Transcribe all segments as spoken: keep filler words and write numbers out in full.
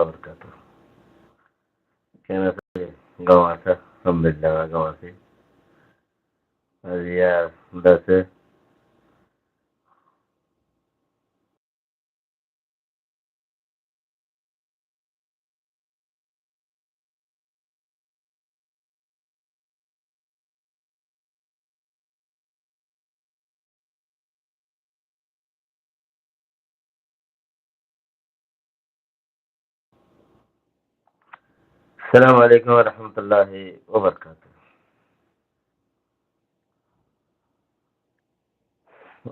wabarakatuh. Ken asó? Gom asó? Alhamdulillah, gom así. Aijja dase Assalamu alaikum warahmatullahi wabarakatuh.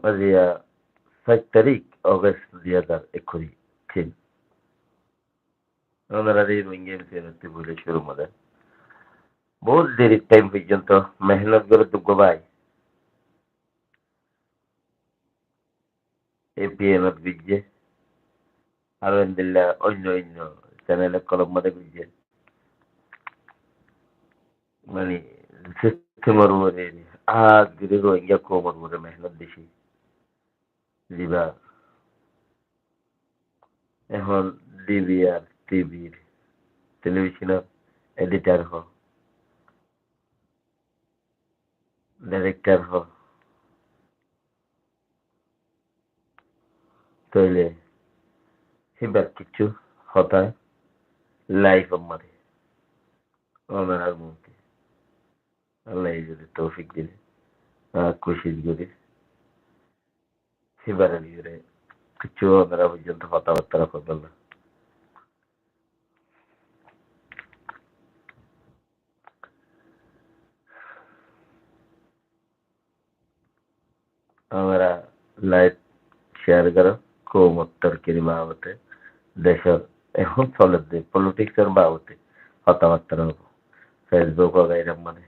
Aijja sait tarík August dui házar ekkuri tin. Ónarare Rohingya M C N ottú buli cúru mazé. Bout deri thaim foijjonto mehénot gorédde uggwá bái A P N ot goijjé, aró endilla oinno oinno channel ókkolor mazé goijjé. Mani, sistemor uore, añár Rohingya koumor uore mehénot beci diba. Ehón D V R, T V r, televisionor editor hoó, director hoó. Tóile híbar kessú hotá live or mazé. Ónarar muúntu. Allaye zodi toufik dile, añí kucíc gorí. Híbar bifore kessú ónara foijjonto hotábatta hoibolla. Añára live share goró, koumor torkir babote, decór ehón soledde politics or babote hotábatta hoibo. Facebook o gaira mazé.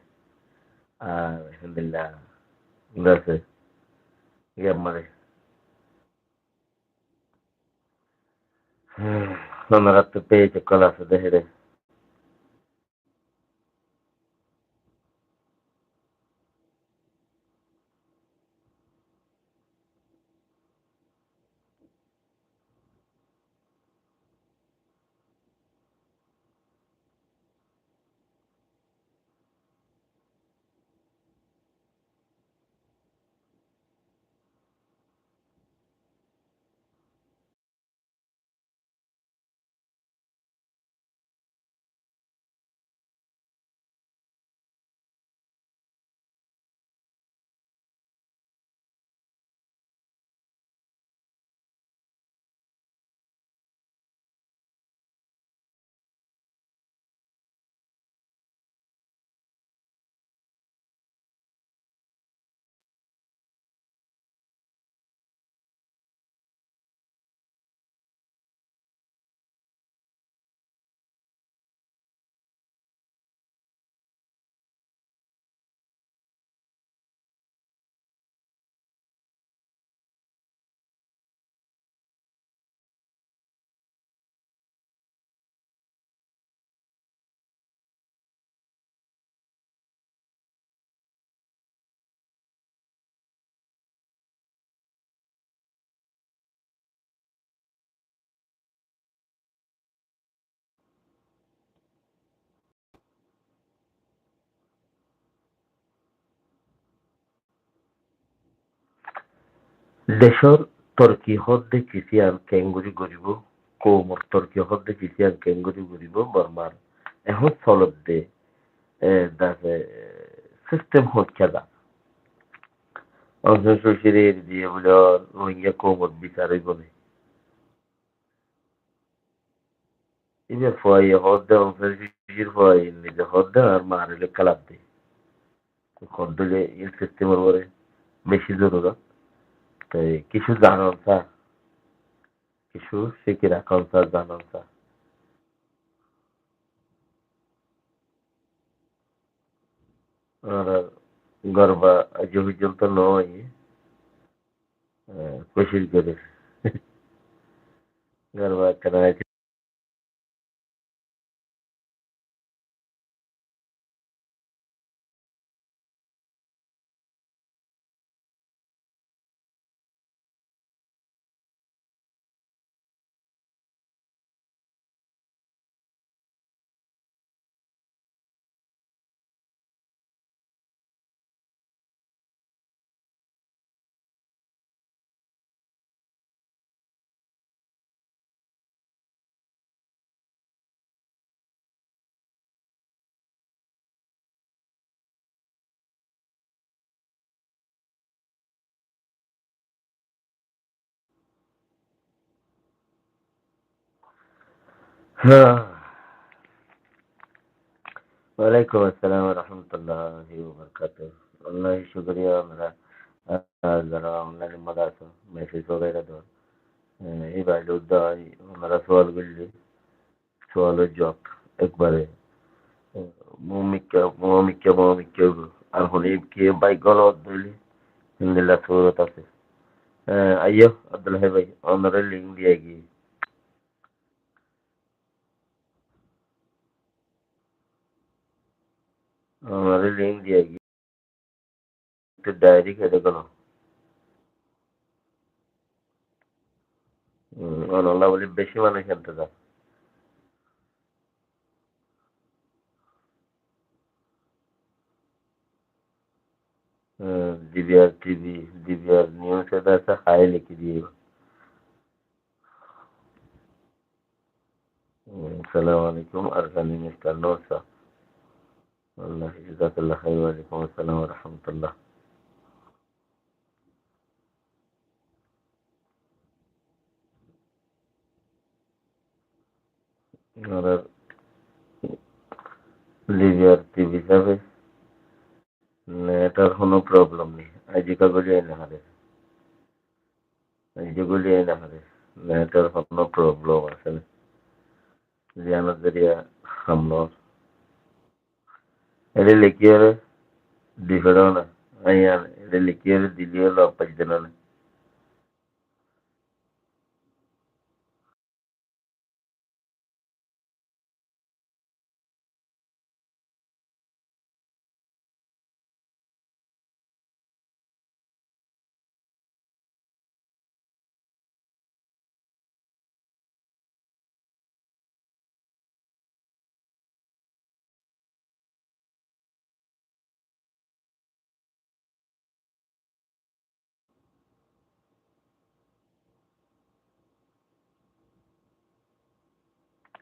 Ar alhamdulillah, gase, giyar mazé. Ónarattú page ókkol asé de héçe. Decór torki hoódde kissú yián keéngori goríbou, koumor torki hoódde kissú yián keéngori goríbou, Bormar ehón soledde, e, dase, e, sistem hoóikka za. Aung San Suu Kyi re eri diye buli Rohingya koumor bisar óibo né? Ibar fuaye hoódde, Aung San Suu Kyi r fuaye nize hoódde, añár maáre lekká ladde. Hoódde ze iín sistemor uore beci zorurot. Toi kissú zanon sa, kissú cíki rakon sa, zanon sa. Añárar gorba aijjó foijjonto no óiye, e, kucíc gorír. Gorba ekkán añárar Walaikum assalam wa rahmatullahi wa barakatuhu. Allah cúkuriya, añára, ah, zará online mazé asó, message wagaira do. Eh, ei bái lói de, añára sual goille, sualor juab ekbare, eh, mumikka, mumikka, mumikka óibo. Ar hone ki bái golot dóile, endilla surot asé. Eh, aiyó, Abdul Hai bái, añáre link diya giyé. Añáre link diya giyé. Te direct ede golo. Hmm, onolla buli beci manúic entezar. Hmm, D B R T V, D B R News, ede asé, hai leki diye. Hmm, assalamu alaikum, Arkani Mister Nur sahab. Wallahi, jazakallah khair, wa alaikum assalam wa rahmatullah. Añárar D B R T V sábe, net or hono problem nai. Aijja goli aina hare. Aijja goli aina hare. Net or hono problem asé né? Ziyanor zoriya ham no. Ede lekiyóre di faro na. Aiyán, ede lekiyóre dile loi faijjó na.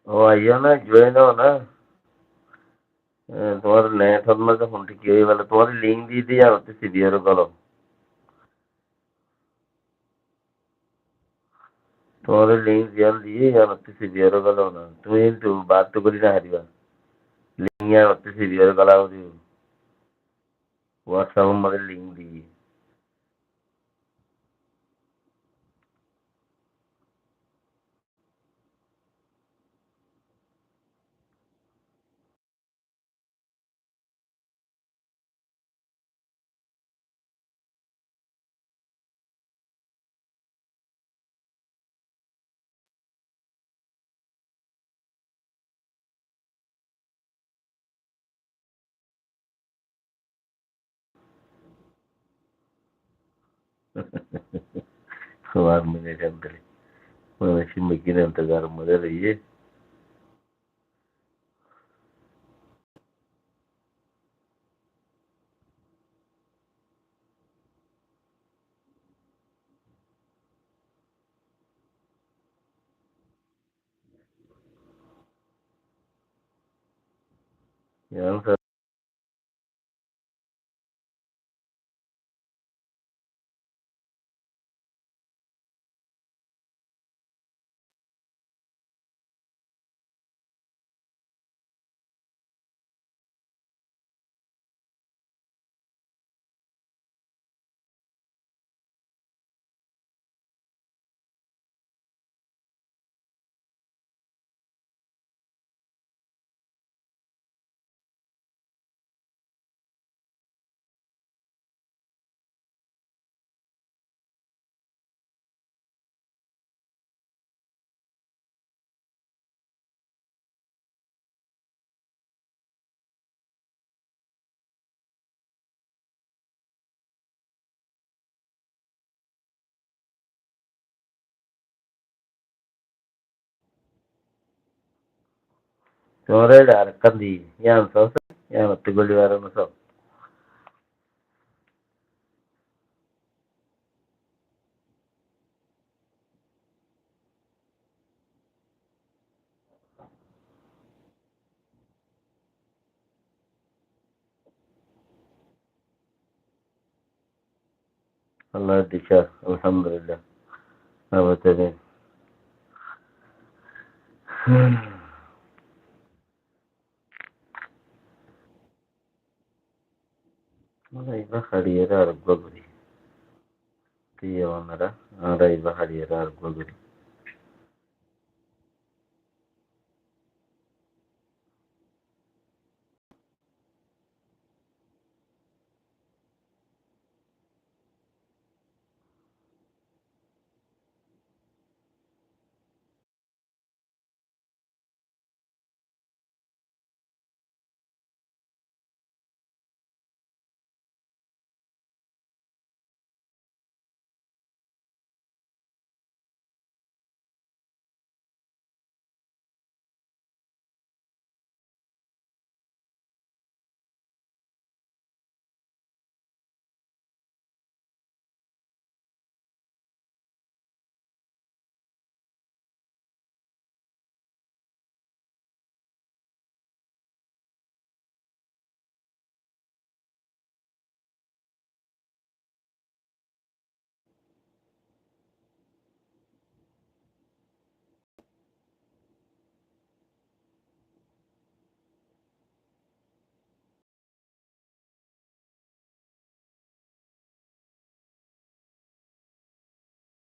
Ó, aiyó na, join ó na. E, tuáñr net or mazé hon thík óiye, mane tuáñr link di di, añárattú sibiyar golo. Tuáñr link ziyan diye, añárattú sibiyar golo na. Tuñí kintu battú gori no fariba. Link añárattú sibiyar golo óibo. WhatsApp or mazé link diye. Suwar mane jandale. Mane simba kine anta gar maza laiye. Yan sa- Tuáñre arekkán di, yián só, yián ottú goli barano só. Allah dicá, alhamdulillah. Abar tene. Íba háçiyeré areggúa gorí. Tíya onora, añára íba háçiyeré areggúa gorí.